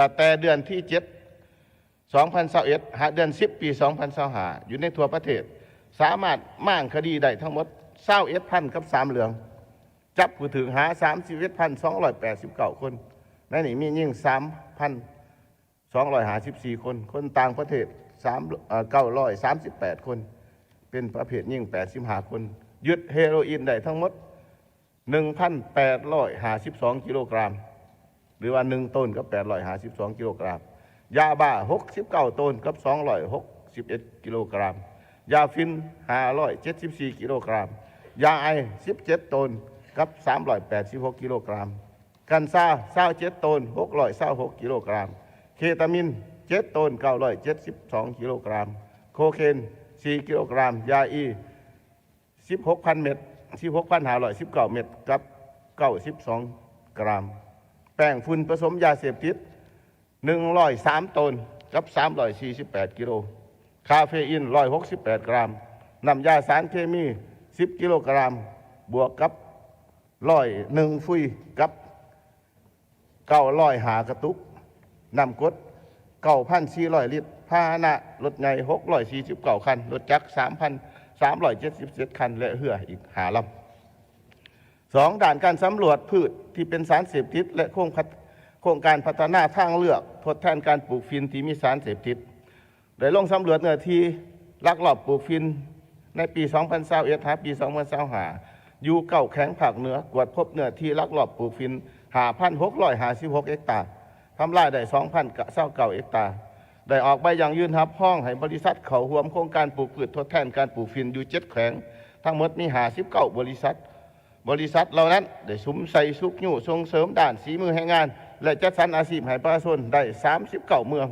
ຕັ້ງແຕ່ເດືອນທີເຈັດ ສອງພັນຊາວເອັດ ຫາເດືອນສິບ ປີສອງພັນຊາວຫ້າ ຢູ່ໃນທົ່ວປະເທດ ສາມາດມ້າງຄະດີໄດ້ທັງໝົດ ຊາວເອັດພັນກັບສາມເລື່ອງ, ຈັບຜູ້ຖືກຫາ ສາມສິບເອັດພັນສອງຮ້ອຍແປດສິບເກົ້າຄົນ, ໃນນີ້ມີຍິງ ສາມພັນສອງຮ້ອຍຫ້າສິບສີ່ຄົນ, ຄົນຕ່າງປະເທດ ສາມ ເອີ່ ເກົ້າຮ້ອຍສາມສິບແປດຄົນ, ເປັນປະເພດຍິງ ແປດສິບຫ້າຄົນ, ຍຶດເຮໂຣອິນໄດ້ທັງໝົດ ໜຶ່ງພັນແປດຮ້ອຍຫ້າສິບສອງກິໂລກຣາມ ຫຼືວ່າ ໜຶ່ງໂຕນກັບແປດຮ້ອຍຫ້າສິບສອງກິໂລກຣາມ, ຢາບ້າ ຫົກສິບເກົ້າໂຕນກັບສອງຮ້ອຍຫົກສິບເອັດກິໂລກຣາມ, ຢາຝິ່ນ ຫ້າຮ້ອຍເຈັດສິບສີ່ກິໂລກຣາມ, ຢາໄອສ໌ ສິບເຈັດໂຕນກັບສາມຮ້ອຍແປດສິບຫົກກິໂລກຣາມ, ກັນຊາ ຊາວເຈັດໂຕນ ຫົກຮ້ອຍຊາວຫົກກິໂລກຣາມ, ເຄຕາມິນ ເຈັດໂຕນ ເກົ້າຮ້ອຍເຈັດສິບສອງກິໂລກຣາມ, ໂຄເຄນ ສີ່ກິໂລກຣາມ, ຢາອີ ສິບຫົກພັນເມັດ ສິບຫົກພັນຫ້າຮ້ອຍສິບເກົ້າເມັດ ກັບເກົ້າສິບສອງກຣາມ, ແປ້ງຝຸ່ນປະສົມຢາເສບຕິດ ໜຶ່ງຮ້ອຍສາມໂຕນ ກັບສາມຮ້ອຍສີ່ສິບແປດກິໂລ, ຄາເຟອີນ ຮ້ອຍຫົກສິບແປດກຣາມ, ນ້ຳຢາສານເຄມີ ສິບກິໂລກຣາມ ບວກກັບຮ້ອຍໜຶ່ງຟຸຍ ກັບ ເກົ້າຮ້ອຍຫ້າກະຕຸກ, ນ້ຳກົດ ເກົ້າພັນສີ່ຮ້ອຍລິດ, ພາຫະນະລົດໃຫຍ່ ຫົກຮ້ອຍສີ່ສິບເກົ້າຄັນ, ລົດຈັກ ສາມພັນສາມຮ້ອຍເຈັດສິບເຈັດຄັນ ແລະ ເຮືອອີກຫ້າລຳ. ສອງ, ດ້ານການສຳຫຼວດພືດທີ່ເປັນສານເສບຕິດ ແລະ ໂຄງພັດ-, ໂຄງການພັດທະນາທາງເລືອກທົດແທນການປູກຝິ່ນທີ່ມີສານເສບຕິດ ໄດ້ລົງສຳຫຼວດເນື້ອທີ່ລັກລອບປູກຝິ່ນໃນປີສອງພັນຊາວເອັດ ຫາປີສອງພັນຊາວຫ້າ ຢູ່ເກົ້າແຂວງພາກເໜືອ, ກວດພົບເນື້ອທີ່ລັກລອບປູກຝິ່ນ ຫ້າພັນຫົກຮ້ອຍຫ້າສິບຫົກເຮັກຕາ, ທຳລາຍໄດ້ສອງພັນຊາວເກົ້າເຮັກຕາ, ໄດ້ອອກໃບຢັ້ງຢືນຮັບຮອງໃຫ້ບໍລິສັດເຂົ້າຮ່ວມໂຄງການປູກພືດທົດແທນການປູກຝິ່ນຢູ່ເຈັດແຂວງ, ທັງໝົດມີຫ້າສິບເກົ້າບໍລິສັດ. ບໍລິສັດເຫຼົ່ານັ້ນໄດ້ສຸມໃສ່ຊຸກຍູ້ສົ່ງເສີມດ້ານສີມືແຮງງານ ແລະ ຈັດສັນອາຊີບໃຫ້ປະຊາຊົນໄດ້ສາມສິບເກົ້າເມືອງ,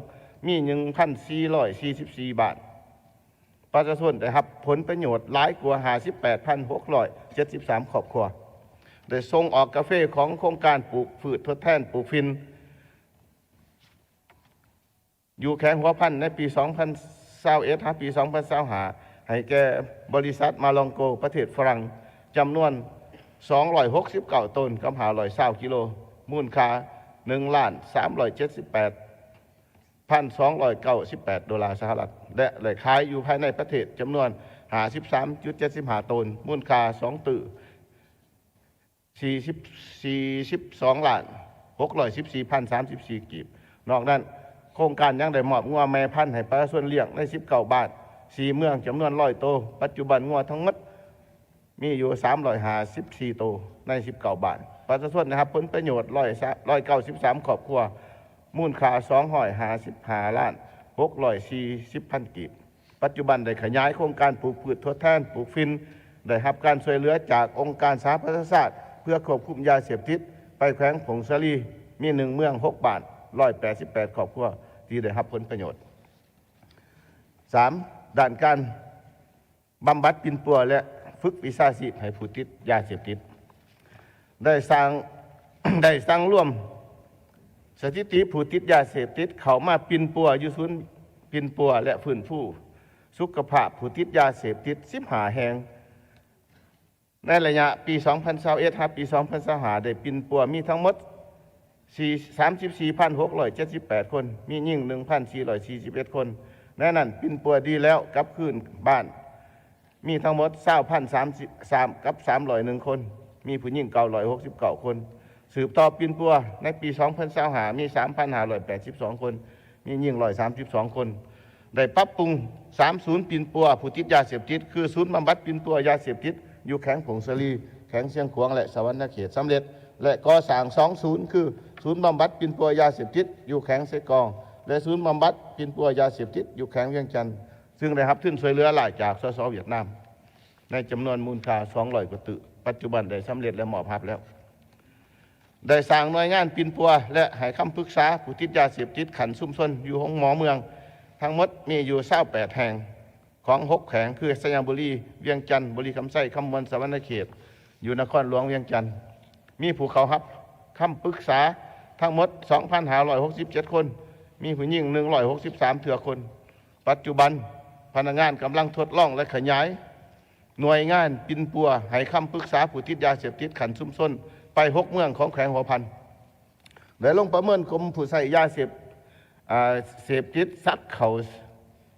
ມີໜຶ່ງພັນສີ່ຮ້ອຍສີ່ສິບສີ່ບ້ານ. ປະຊາຊົນໄດ້ຮັບຜົນປະໂຫຍດຫຼາຍກວ່າຫ້າສິບແປດພັນຫົກຮ້ອຍເຈັດສິບສາມຄອບຄົວ, ໄດ້ສົ່ງອອກກາເຟຂອງໂຄງການປູກພືດທົດແທນປູກຝິ່ນ ຢູ່ແຂວງຫົວພັນໃນປີສອງພັນຊາວເອັດ ຫາປີສອງພັນຊາວຫ້າ ໃຫ້ແກ່ບໍລິສັດມາລອງໂກ ປະເທດຝຣັ່ງ ຈຳນວນສອງຮ້ອຍຫົກສິບເກົ້າໂຕນກັບຫ້າຮ້ອຍຊາວກິໂລ, ມູນຄ່າໜຶ່ງລ້ານສາມຮ້ອຍເຈັດສິບແປດພັນສອງຮ້ອຍເກົ້າສິບແປດໂດລາສະຫະລັດ ແລະ ໄດ້ຂາຍຢູ່ພາຍໃນປະເທດຈຳນວນຫ້າສິບສາມຈຸດເຈັດສິບຫ້າໂຕນ, ມູນຄ່າສອງຕື້ ສີ່ສິບ ສີ່ສິບສອງລ້ານຫົກຮ້ອຍສິບສີ່ພັນສາມສິບສີ່ກີບ. ນອກນັ້ນ, ໂຄງການຍັງໄດ້ມອບງົວແມ່ພັນໃຫ້ປະຊາຊົນລ້ຽງໃນສິບເກົ້າບ້ານ, ສີ່ເມືອງ ຈຳນວນຮ້ອຍໂຕ. ປັດຈຸບັນງົວທັງໝົດມີຢູ່ສາມຮ້ອຍຫ້າສິບສີ່ໂຕໃນສິບເກົ້າບ້ານ. ປະຊາຊົນໄດ້ຮັບຜົນປະໂຫຍດຮ້ອຍ ຮ້ອຍເກົ້າສິບສາມຄອບຄົວ, ມູນຄ່າສອງຮ້ອຍຫ້າສິບຫ້າລ້ານຫົກຮ້ອຍສີ່ສິບພັນກີບ. ປັດຈຸບັນໄດ້ຂະຫຍາຍໂຄງການປູກພືດທົດແທນປູກຝິ່ນ, ໄດ້ຮັບການຊ່ວຍເຫຼືອຈາກອົງການສະຫະປະຊາຊາດເພື່ອຄວບຄຸມຢາເສບຕິດ ໄປແຂວງຜົ້ງສາລີ ມີໜຶ່ງເມືອງ ຫົກບ້ານ ຮ້ອຍແປດສິບແປດຄອບຄົວທີ່ໄດ້ຮັບຜົນປະໂຫຍດ. ສາມ, ດ້ານການບຳບັດປິ່ນປົວ ແລະ ຝຶກວິຊາຊີບໃຫ້ຜູ້ຕິດຢາເສບຕິດ ໄດ້ສ້າງ ໄດ້ສັງລວມສະຖິຕິຜູ້ຕິດຢາເສບຕິດເຂົ້າມາປິ່ນປົວຢູ່ສູນປິ່ນປົວ ແລະ ຟື້ນຟູສຸຂະພາບຜູ້ຕິດຢາເສບຕິດສິບຫ້າແຫ່ງ. ໃນໄລຍະປີສອງພັນຊາວເອັດ ຫາປີສອງພັນຊາວຫ້າ ໄດ້ປິ່ນປົວມີທັງໝົດ ສາມສິບສີ່ພັນຫົກຮ້ອຍເຈັດສິບແປດຄົນ, ມີຍິງໜຶ່ງພັນສີ່ຮ້ອຍສີ່ສິບເອັດຄົນ, ໃນນັ້ນປິ່ນປົວດີແລ້ວກັບຄືນບ້ານ ມີທັງໝົດຊາວພັນສາມສິບສາມກັບສາມຮ້ອຍໜຶ່ງຄົນ, ມີຜູ້ຍິງເກົ້າຮ້ອຍຫົກສິບເກົ້າຄົນ. ສືບຕໍ່ປິ່ນປົວໃນປີສອງພັນຊາວຫ້າ ມີສາມພັນຫ້າຮ້ອຍແປດສິບສອງຄົນ, ມີຍິງຮ້ອຍສາມສິບສອງຄົນ. ໄດ້ປັບປຸງສາມສູນປິ່ນປົວຜູ້ຕິດຢາເສບຕິດ ຄື ສູນບຳບັດປິ່ນປົວຢາເສບຕິດຢູ່ແຂວງຜົ້ງສາລີ, ແຂວງຊຽງຂວາງ ແລະ ສະຫວັນນະເຂດສຳເລັດ ແລະ ກໍ່ສ້າງສອງສູນ ຄື ສູນບຳບັດປິ່ນປົວຢາເສບຕິດຢູ່ແຂວງເຊກອງ ແລະ ສູນບຳບັດປິ່ນປົວຢາເສບຕິດຢູ່ແຂວງວຽງຈັນ, ຊຶ່ງໄດ້ຮັບທຶນຊ່ວຍເຫຼືອຫຼາຍຈາກ ສສ ຫວຽດນາມ ໃນຈຳນວນມູນຄ່າສອງຮ້ອຍກວ່າຕື້, ປັດຈຸບັນໄດ້ສຳເລັດ ແລະ ມອບຮັບແລ້ວ. ໄດ້ສ້າງໜ່ວຍງານປິ່ນປົວ ແລະ ໃຫ້ຄຳປຶກສາຜູ້ຕິດຢາເສບຕິດຂັ້ນຊຸມຊົນຢູ່ໂຮງໝໍເມືອງ ທັງໝົດມີຢູ່ຊາວແປດແຫ່ງ ຂອງຫົກແຂວງ ຄື ໄຊຍະບູລີ, ວຽງຈັນ, ບໍລິຄຳໄຊ, ຄຳມ່ວນ, ສະຫວັນນະເຂດ ຢູ່ນະຄອນຫຼວງວຽງຈັນ. ມີຜູ້ເຂົ້າຮັບຄຳປຶກສາທັງໝົດສອງພັນຫ້າຮ້ອຍຫົກສິບເຈັດຄົນ, ມີຜູ້ຍິງໜຶ່ງຮ້ອຍຫົກສິບສາມເທື່ອຄົນ. ປັດຈຸບັນ, ພະນັກງານກຳລັງທົດລອງ ແລະ ຂະຫຍາຍໜ່ວຍງານປິ່ນປົວໃຫ້ຄຳປຶກສາຜູ້ຕິດຢາເສບຕິດຂັ້ນຊຸມຊົນໄປຫົກເມືອງຂອງແຂວງຫົວພັນ. ໄດ້ລົງປະເມີນກຸ່ມຜູ້ໃຊ້ຢາເສບ ອາ ເສບຕິດສັກເຂົ້າ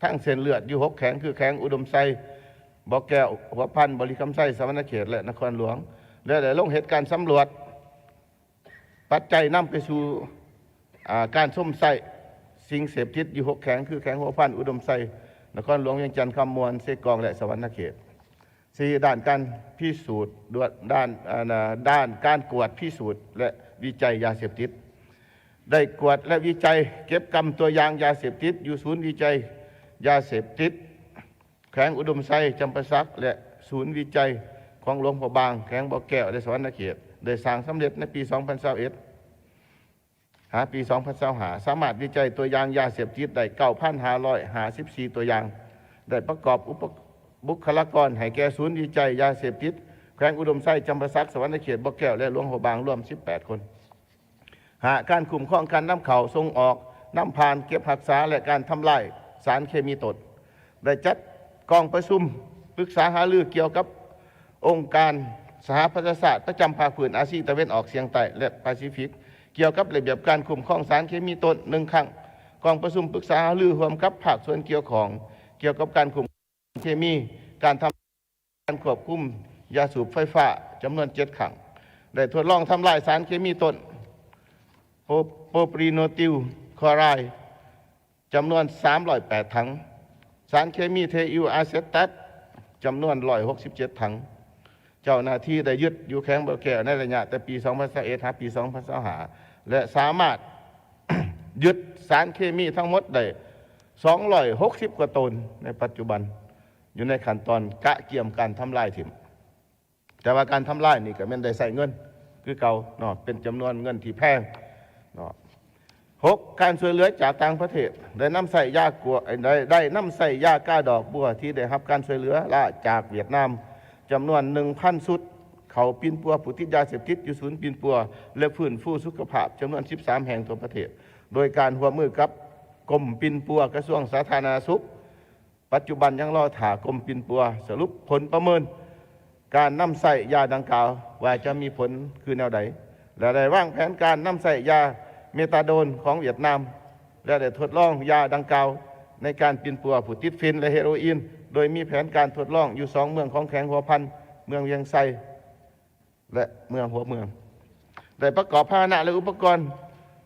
ທາງເສັ້ນເລືອດຢູ່ຫົກແຂວງ ຄືແຂວງອຸດົມໄຊ, ບໍ່ແກ້ວ, ຫົວພັນ, ບໍລິຄຳໄຊ, ສະຫວັນນະເຂດ ແລະ ນະຄອນຫຼວງ ແລະ ໄດ້ລົງເຮັດການສຳຫຼວດປັດໄຈນຳໄປສູ່ ອາ ການຊົມໃຊ້ສິ່ງເສບຕິດຢູ່ຫົກແຂວງ ຄືແຂວງຫົວພັນ, ອຸດົມໄຊ, ນະຄອນຫຼວງວຽງຈັນ, ຄຳມ່ວນ, ເຊກອງ ແລະ ສະຫວັນນະເຂດ. ສີ່ ດ້ານການພິສູດ ດ້ວຍ ດ້ານ ອາ ນະ ດ້ານການກວດພິສູດ ແລະ ວິໄຈຢາເສບຕິດ ໄດ້ກວດ ແລະ ວິໄຈ ເກັບກຳຕົວຢ່າງຢາເສບຕິດ ຢູ່ສູນວິໄຈຢາເສບຕິດແຂວງອຸດົມໄຊ, ຈຳປາສັກ ແລະ ສູນວິໄຈຂອງຫຼວງພະບາງ ແຂວງບໍ່ແກ້ວ ແລະ ສະຫວັນນະເຂດ ໄດ້ສ້າງສຳເລັດໃນປີສອງພັນຊາວເອັດ ຫາປີສອງພັນຊາວຫ້າ ສາມາດວິໄຈຕົວຢ່າງຢາເສບຕິດໄດ້ເກົ້າພັນຫ້າຮ້ອຍຫ້າສິບສີ່ຕົວຢ່າງ, ໄດ້ປະກອບອຸປະ ບຸກຄະລາກອນໃຫ້ແກ່ສູນວິໄຈຢາເສບຕິດແຂວງອຸດົມໄຊ, ຈຳປາສັກ, ສະຫວັນນະເຂດ, ບໍ່ແກ້ວ ແລະ ຫຼວງພະບາງ ລວມສິບແປດຄົນ. ຫ້າ ການຄຸ້ມຄອງການນຳເຂົ້າ, ສົ່ງອອກ, ນຳຜ່ານ, ເກັບຮັກສາ ແລະ ການທຳລາຍສານເຄມີຕົ້ນ. ໄດ້ຈັດກອງປະຊຸມປຶກສາຫາລືກ່ຽວກັບອົງການສະຫະປະຊາຊາດປະຈຳພາກພື້ນອາຊີຕາເວັນອອກສຽງໃຕ້ ແລະ ປາຊີຟິກ ກ່ຽວກັບລະບຽບການຄຸ້ມຄອງສານເຄມີຕົ້ນ ໜຶ່ງຄັ້ງ. ກອງປະຊຸມປຶກສາຫາລືຮ່ວມກັບພາກສ່ວນກ່ຽວຂ້ອງ ກ່ຽວກັບການຄຸ້ມຄອງສານເຄມີ, ການທຳ ການຄວບຄຸມຢາສູບໄຟຟ້າ ຈຳນວນເຈັດຄັ້ງ. ໄດ້ທົດລອງທຳລາຍສານເຄມີຕົ້ນ ໂປ ໂປຣປີໂນຕິວຄລໍຣາຍ ຈຳນວນສາມຮ້ອຍແປດຖັງ, ສານເຄມີເທອິວອາເຊດຕັດ ຈຳນວນຮ້ອຍຫົກສິບເຈັດຖັງ. ເຈົ້າໜ້າທີ່ໄດ້ຍຶດຢູ່ແຂວງບໍ່ແກ້ວໃນໄລຍະແຕ່ປີສອງພັນຊາວເອັດ ຫາປີສອງພັນຊາວຫ້າ ແລະ ສາມາດຍຶດສານເຄມີທັງໝົດໄດ້ສອງຮ້ອຍຫົກສິບກວ່າໂຕນໃນປັດຈຸບັນ, ຢູ່ໃນຂັ້ນຕອນກະກຽມການທຳລາຍຖິ້ມ. ແຕ່ວ່າການທຳລາຍນີ້ກໍແມ່ນໄດ້ໃຊ້ເງິນຄືເກົ່າເນາະ, ເປັນຈຳນວນເງິນທີ່ແພງເນາະ. ຫົກ ການຊ່ວຍເຫຼືອຈາກຕ່າງປະເທດ. ໄດ້ນຳໃຊ້ຢາກວ ໄດ້ ໄດ້ນຳໃຊ້ຢາກາດອກບົວທີ່ໄດ້ຮັບການຊ່ວຍເຫຼືອລາຈາກຫວຽດນາມ ຈຳນວນໜຶ່ງພັນຊຸດ, ເຂົ້າປິ່ນປົວຜູ້ຕິດຢາເສບຕິດຢູ່ສູນປິ່ນປົວ ແລະ ຟື້ນຟູສຸຂະພາບ ຈຳນວນສິບສາມແຫ່ງທົ່ວປະເທດ, ໂດຍການຮ່ວມມືກັບກົມປິ່ນປົວກະຊວງສາທາລະນະສຸກ. ປັດຈຸບັນຍັງລໍຖ້າກົມປິ່ນປົວສະຫຼຸບຜົນປະເມີນການນຳໃຊ້ຢາດັ່ງກ່າວວ່າຈະມີຜົນຄືແນວໃດ ແລະ ໄດ້ວາງແຜນການນຳໃຊ້ຢາເມຕາໂດນຂອງຫວຽດນາມ ແລະ ໄດ້ທົດລອງຢາດັ່ງກ່າວໃນການປິ່ນປົວຜູ້ຕິດຝິ່ນ ແລະ ເຮໂຣອີນ, ໂດຍມີແຜນການທົດລອງຢູ່ສອງເມືອງຂອງແຂວງຫົວພັນ, ເມືອງວຽງໄຊ ແລະ ເມືອງຫົວເມືອງ. ໄດ້ປະກອບພາຫະນະ ແລະ ອຸປະກອນ,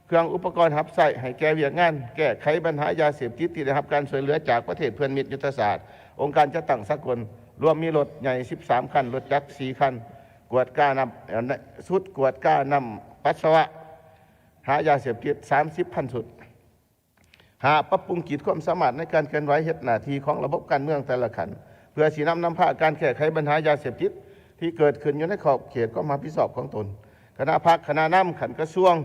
ເຄື່ອງອຸປະກອນຮັບໃຊ້ໃຫ້ແກ່ວຽກງານແກ້ໄຂບັນຫາຢາເສບຕິດທີ່ໄດ້ຮັບການຊ່ວຍເຫຼືອຈາກປະເທດເພື່ອນມິດຍຸດທະສາດ, ອົງການຈັດຕັ້ງສາກົນ, ລວມມີລົດໃຫຍ່ສິບສາມຄັນ, ລົດຈັກສີ່ຄັນ, ກວດການ້ຳ ເອີ ຊຸດກວດການ້ຳປັດສະວະຫາຢາເສບຕິດສາມສິບພັນຊຸດ. ຫ້າ ປັບປຸງຂີດຄວາມສາມາດໃນການເຄື່ອນໄຫວເຮັດໜ້າທີ່ຂອງລະບົບການເມືອງແຕ່ລະຂັ້ນ ເພື່ອຊີ້ນຳນຳພາການແກ້ໄຂບັນຫາຢາເສບຕິດທີ່ເກີດຂຶ້ນຢູ່ໃນຂອບເຂດຄວາມຮັບຜິດຊອບຂອງຕົນ. ຄະນະພັກ, ຄະນະນຳຂັ້ນກະຊວງ,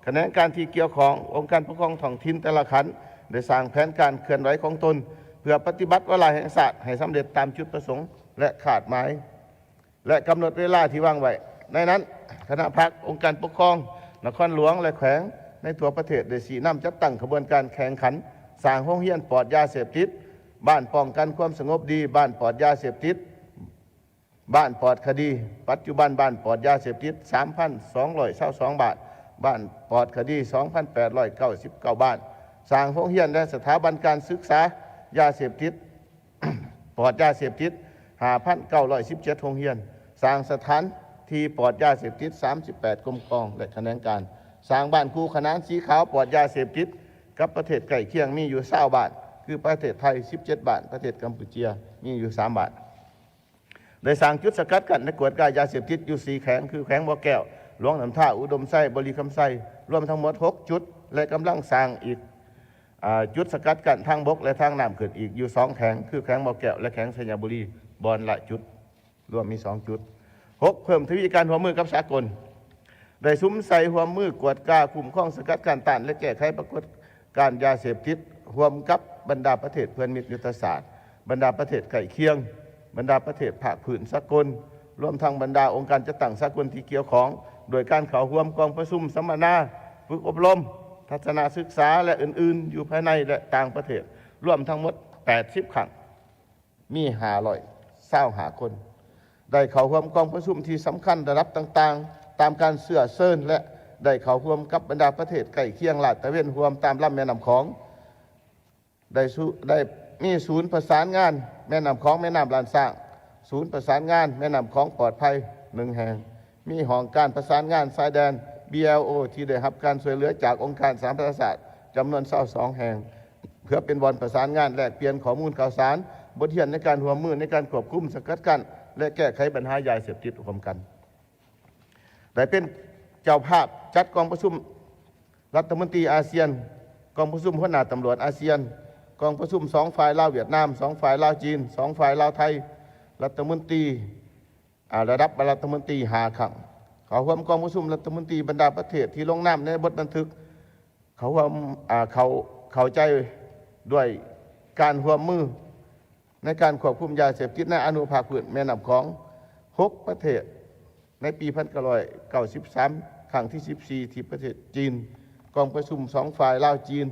ຂະແໜງການທີ່ກ່ຽວຂ້ອງ, ອົງການປົກຄອງທ້ອງຖິ່ນແຕ່ລະຂັ້ນ ໄດ້ສ້າງແຜນການເຄື່ອນໄຫວຂອງຕົນ ເພື່ອປະຕິບັດວາລະແຫ່ງຊາດໃຫ້ສຳເລັດຕາມຈຸດປະສົງ ແລະ ຄາດໝາຍ ແລະ ກຳນົດເວລາທີ່ວາງໄວ້. ໃນນັ້ນ, ຄະນະພັກ, ອົງການປົກຄອງນະຄອນຫຼວງ ແລະ ແຂວງໃນທົ່ວປະເທດ ໄດ້ຊີ້ນຳຈັດຕັ້ງຂະບວນການແຂ່ງຂັນສ້າງໂຮງຮຽນປອດຢາເສບຕິດ, ບ້ານປ້ອງກັນຄວາມສະຫງົບດີ, ບ້ານປອດຢາເສບຕິດ, ບ້ານປອດຄະດີ, ປັດຈຸບັນບ້ານປອດຢາເສບຕິດ ສາມພັນສອງຮ້ອຍຊາວສອງບ້ານ, ບ້ານປອດຄະດີ ສອງພັນແປດຮ້ອຍເກົ້າສິບເກົ້າບ້ານ, ສ້າງໂຮງຮຽນ ແລະ ສະຖາບັນການສຶກສາຢາເສບຕິດ ປອດຢາເສບຕິດ ຫ້າພັນເກົ້າຮ້ອຍສິບເຈັດໂຮງຮຽນ, ສ້າງສະຖານທີ່ປອດຢາເສບຕິດ ສາມສິບແປດກົມກອງ ແລະ ຂະແໜງການ, ສ້າງບ້ານຄູ່ຂະໜານສີຂາວປອດຢາເສບຕິດກັບປະເທດໃກ້ຄຽງມີຢູ່ຊາວບ້ານ ຄືປະເທດໄທສິບເຈັດບ້ານ, ປະເທດກຳປູເຈຍມີຢູ່ສາມບ້ານ. ໄດ້ສ້າງຈຸດສະກັດກັ້ນ ແລະ ກວດກາຢາເສບຕິດຢູ່ສີ່ແຂວງ ຄືແຂວງບໍ່ແກ້ວ, ຫຼວງນ້ຳທາ, ອຸດົມໄຊ, ບໍລິຄຳໄຊ, ລວມທັງໝົດຫົກຈຸດ ແລະ ກຳລັງສ້າງອີກ ອາ ຈຸດສະກັດກັ້ນທາງບົກ ແລະ ທາງນ້ຳຂຶ້ນອີກຢູ່ສອງແຂວງ ຄືແຂວງບໍ່ແກ້ວ ແລະ ແຂວງໄຊຍະບູລີ ບ່ອນລະຈຸດ, ລວມມີສອງຈຸດ. ຫົກ ເພີ່ມທະວີການຮ່ວມມືກັບສາກົນ. ໄດ້ສຸມໃສ່ຮ່ວມມືກວດກາຄຸ້ມຄອງສະກັດກັ້ນຕ້ານ ແລະ ແກ້ໄຂປາກົດການຢາເສບຕິດ ຮ່ວມກັບບັນດາປະເທດເພື່ອນມິດຍຸດທະສາດ, ບັນດາປະເທດໃກ້ຄຽງ, ບັນດາປະເທດພາກພື້ນສາກົນ, ລວມທັງບັນດາອົງການຈັດຕັ້ງສາກົນທີ່ກ່ຽວຂ້ອງ, ໂດຍການເຂົ້າຮ່ວມກອງປະຊຸມສຳມະນາ, ຝຶກອົບຮົມ, ທັດສະນະສຶກສາ ແລະ ອື່ນໆ ຢູ່ພາຍໃນ ແລະ ຕ່າງປະເທດ, ລວມທັງໝົດແປດສິບຄັ້ງ, ມີຫ້າຮ້ອຍຊາວຫ້າຄົນ ໄດ້ເຂົ້າຮ່ວມກອງປະຊຸມທີ່ສຳຄັນລະດັບຕ່າງໆ ຕາມການເຊື້ອເຊີນ ແລະ ໄດ້ເຂົ້າຮ່ວມກັບບັນດາປະເທດໃກ້ຄຽງລາດຕະເວນຮ່ວມຕາມລຳແມ່ນ້ຳຂອງ ໄດ້ສຸ ໄດ້ມີສູນປະສານງານແມ່ນ້ຳຂອງ ແມ່ນ້ຳລ້ານຊ້າງ, ສູນປະສານງານແມ່ນ້ຳຂອງປອດໄພໜຶ່ງແຫ່ງ, ມີຫ້ອງການປະສານງານຊາຍແດນ BLO ທີ່ໄດ້ຮັບການຊ່ວຍເຫຼືອຈາກອົງການສະຫະປະຊາຊາດຈຳນວນຊາວສອງແຫ່ງ ເພື່ອເປັນບ່ອນປະສານງານແລກປ່ຽນຂໍ້ມູນຂ່າວສານ, ບົດຮຽນໃນການຮ່ວມມືໃນການຄວບຄຸມ, ສະກັດກັ້ນ ແລະ ແກ້ໄຂບັນຫາຢາເສບຕິດຮ່ວມກັນ. ໄດ້ເປັນເຈົ້າພາບຈັດກອງປະຊຸມລັດຖະມົນຕີອາຊຽນ, ກອງປະຊຸມຫົວໜ້າຕຳຫຼວດອາຊຽນ, ກອງປະຊຸມສອງຝ່າຍລາວຫວຽດນາມ, ສອງຝ່າຍລາວຈີນ, ສອງຝ່າຍລາວໄທ, ລັດຖະມົນຕີ ອາ ລະດັບລັດຖະມົນຕີຫ້າຄັ້ງ. ເຂົ້າຮ່ວມກອງປະຊຸມລັດຖະມົນຕີບັນດາປະເທດທີ່ລົງນາມໃນບົດບັນທຶກ ເຂົ້າຮ່ວມ ອາ ເຂົ້າ ເຂົ້າໃຈດ້ວຍການຮ່ວມມືໃນການຄວບຄຸມຢາເສບຕິດໃນອະນຸພາກພື້ນແມ່ນ້ຳຂອງ ຫົກປະເທດ ໃນປີພັນເກົ້າຮ້ອຍເກົ້າສິບສາມ ຄັ້ງທີສິບສີ່ ທີ່ປະເທດຈີນ, ກອງປະຊຸມສອງຝ່າຍລາວ-ຈີນ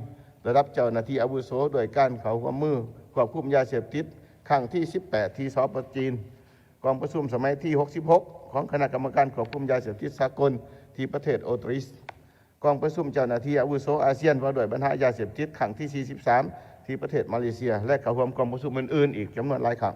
ລະດັບເຈົ້າໜ້າທີ່ອາວຸໂສດ້ວຍການເຂົ້າຮ່ວມມືຄວບຄຸມຢາເສບຕິດ ຄັ້ງທີສິບແປດ ທີ່ ສປ ຈີນ, ກອງປະຊຸມສະໄໝທີຫົກສິບຫົກ ຂອງຄະນະກຳມະການຄວບຄຸມຢາເສບຕິດສາກົນ ທີ່ປະເທດໂອຕຣິສ, ກອງປະຊຸມເຈົ້າໜ້າທີ່ອາວຸໂສອາຊຽນວ່າດ້ວຍບັນຫາຢາເສບຕິດ ຄັ້ງທີສີ່ສິບສາມ ທີ່ປະເທດມາເລເຊຍ ແລະ ເຂົ້າຮ່ວມກອງປະຊຸມອື່ນໆອີກຈຳນວນຫຼາຍຄັ້ງ.